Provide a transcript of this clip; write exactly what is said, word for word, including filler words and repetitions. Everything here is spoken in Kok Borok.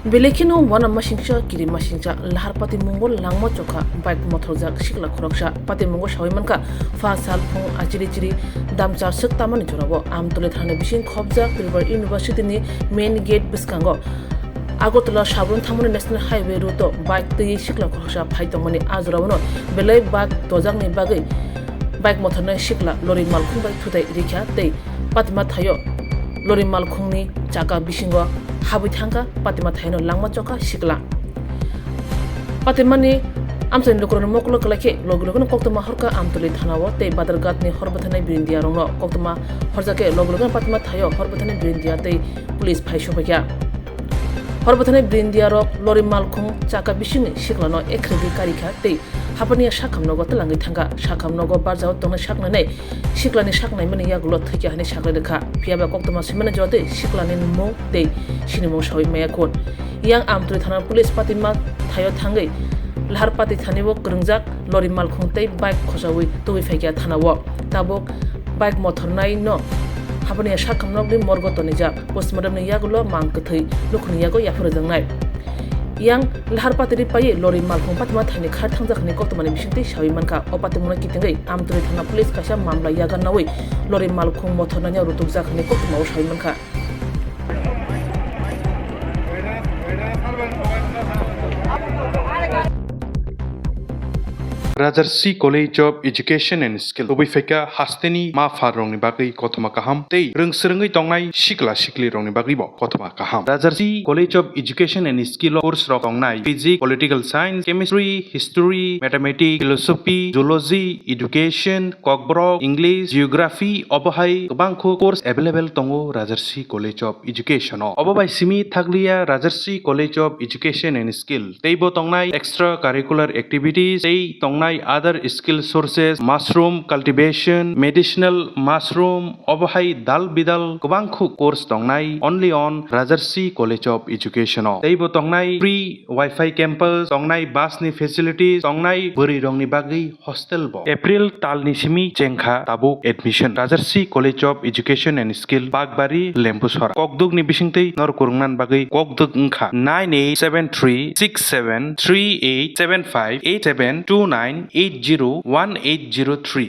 Belai kheno uanama singcha, kirima singcha, lahar patimungo langma chokha, bike mothorjak sikla khoroksa. Patimungo sawi mankha, pha sal phung achiri chiri damcha swk tamani jorao Amtwlwi thani bising khopjak Tripura University ni main gate bwskango Agartala Sabron thangmani National Highway route o bike twi sikla khoroksa phai tongmani. A jorao belai bak dojakni bagwi bike mothornai sikla lori malkhung bai thutai rikha tei patima thaio lori malkhungni chaka bisingo habwi thangkha, patima thaino langma chokha sikla. Patimani amchaini lukurokno mokolo kwlai khe logi logino koktwma horkha Amtwlwi thanao tei Badharghatni hor bwtharnai Brindiarokno. Koktwma horjakhe logi logino patima thaio hor bwtharnai Brindia tei police phai sokphaikha. Hor bwtharnai Brindiarok lori malkhung chaka bisingni siklano ekhregwi karikha tei hapaniya sakhamnogo twlangwi thangkha. Sakhamnogo barjao tongnai saknainai siklani saknaimani yagulo thwikha hwnwi saklai rwkha. Phiyaba koktwma swimani jotwi siklani mung tei sinimung sawi maya khun. Yang Amtwlwi thana police patima thaio thangwi lahar pati thanibo kwrwngjak lori malkhung tei bike khosawi tubui phaikha thanao. Tabuk bike mothornaino hapaniya sakhamnokni morgo tonijak. Postmortemni yagulo mang kwthwi lukhuni yago yapharjaknai. Yang lahar patiri paiwi lori malkhung patima thaini khar thangjak hwnwi koktwmani bisingtwi sawi mankha. O patimungno kitingwi Amtwlwi thana police kaisa mamla yagan nawi lori malkhung mothornaino rutukjak hwnwi koktwmao sawi mankha. Rajarsi College of Education and Skill tubui phaikha hasteni ma pharrokni bagwi kothoma kaham tei rwngswrwngwi tongnai sikla siklirokni bagwibo kothoma kaham. Rajarsi College of Education and Skill o course rok tongnai Physics, Political Science, Chemistry, History, Mathematics, Philosophy, Zoology, Education, Kokborok, English, Geography, obo hai kwbangkhu course available tongo Rajarsi College of Education o. Obo bai simi thakliya Rajarsi College of Education and Skill teibo tongnai extra curricular activities tei tongnai other skill sources, mushroom cultivation, medicinal mushroom, obo hai dal bidal kwbangkhu course tongnai only on Rajarsi College of Education o. Teibo tongnai free Wi-Fi campus, tongnai bus ni facilities, tongnai bwrwirokni bagwi hostel bo. April talni simi chengkha tabuk admission. Rajarsi College of Education and Skill, Bakbari, Lembusora. Kokdukni bisingtwi nor kwrwngna bagwi kokduk wngkha nine eight seven three six seven three eight seven five eight seven two nine eight zero one eight zero three.